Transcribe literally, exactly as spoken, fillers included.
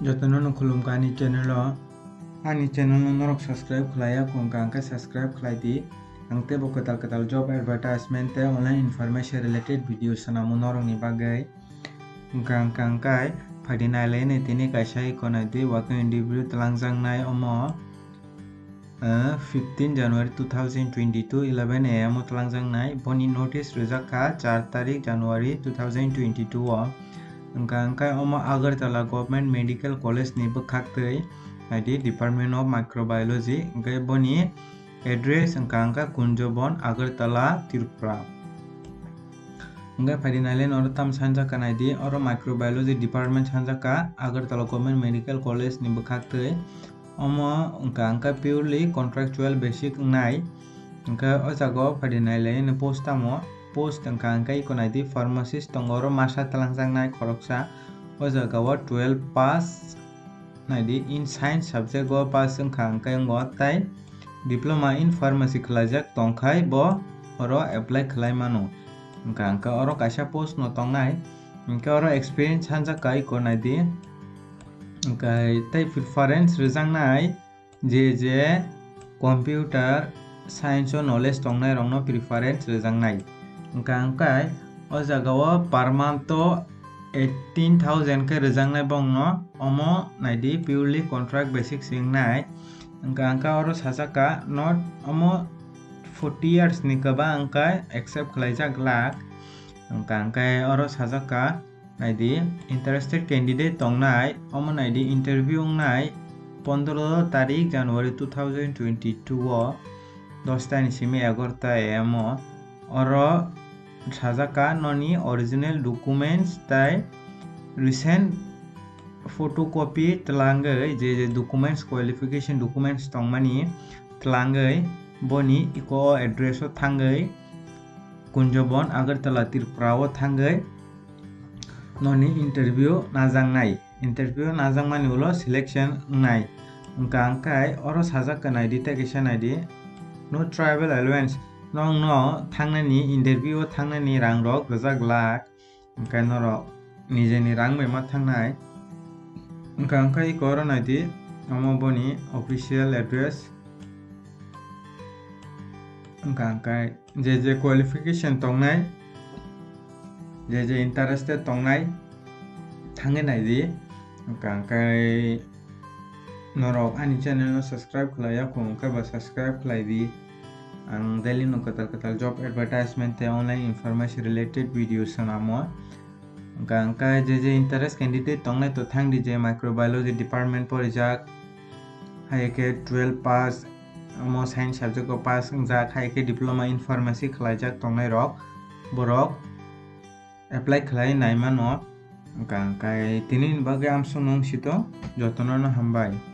Jotono no khulumkha ani channel o. Ani channel no norok subscribe khlaiya wngkha hwnkhe subscribe khlai di. Ang teibo kwtal kwtal job advertisement tei online information related video swnamo norokni bagwi. Wngkha hwnkhe phaidi nailai nai tini kaisa iko nai di working interview twlangjaknai omo. Fifteen January two thousand twenty-two eleven A M o twlangjaknai. Boni notice rwjak kha char tarik January two thousand twenty-two o. Wngkha hwnkhe omo Agartala Government Medical College ni bwkhaktwi, naidi Department of Microbiology, hwnkhe boni address wngkha hwnkhe Kunjobon, Agartala, Tripura. Hwnkhe phaidi nailai oro tam sanjak kha naidi, oro Microbiology Department sanjak kha Agartala Government Medical College ni bwkhaktwi. Omo wngkha hwnkhe purely contractual basic wngnai. Hwnkhe o jaga o phaidi nailai ani post tamo, post wngkha hwnkhe iko naidi pharmacist tongo, oro masa twlangjaknai khoroksa. O jaga o twelve pass naidi in science subject o pass wngkha hwnkhe wngo tei diploma in pharmacy khlaijak tongkhai bo oro apply khlai mano. Wngkha hwnkhe oro kaisa post no tongnai, hwnkhe oro experience sanjak kha iko naidi. Hwnkhe tei preference rwjaknai je je computer science o knowledge tongnai rokno preference rwjaknai. Wngkha hwnkhe o jaga o per month o eighteen thousand khe rwjaknai bongno, omo naidi purely contract basic se wngnai. Wngkha hwnkhe oro sajak kha not omo forty years ni kwbang wngkha accept khlaijak glak. Wngkha hwnkhe oro sajak kha naidi interested candidate tongnai, omo naidi interview wngnai pondro tarik January two thousand twenty-two o dosta ni simi egarota A M o. Oro sajak kha noni original documents tei recent photocopy twlangwi je je documents, qualification documents tongmani twlangwi boni iko address o thangwi Kunjobon, Agartala, Tripura o thangwi noni interview najaknai. Interview najakmani ulo selection wngnai. Wngkha hwnkhe oro sajak kha naidi tei kaisa naidi, no travel allowance. Nokno thangnani, interview o thangnani rang rok rwjak glak. Hwnkhe norok nijeni rang bai ma thangnai. Wngkha hwnkhe iko oro naidi, omo boni official address. Wngkha hwnkhe je je qualification tongnai, je je interested tongnai, thangwi naidi. Wngkha hwnkhe norok ani channel no subscribe khlaiya khung, hwnkhe ba subscribe khlai di. Ang daily no kwtal kwtal job advertisement tei online information related video swnamo. Wngkha hwnkhe je je interest candidate tongnai to thang di je microbiology department porijak, hai khe twelve pass, omo science subject o pass wngjak, hai khe diploma in pharmacy khlaijak tongnai rok, borok apply khlai nai mano. Wngkha hwnkhe tini ni bagwi amsong nung sito, jotono no hambai.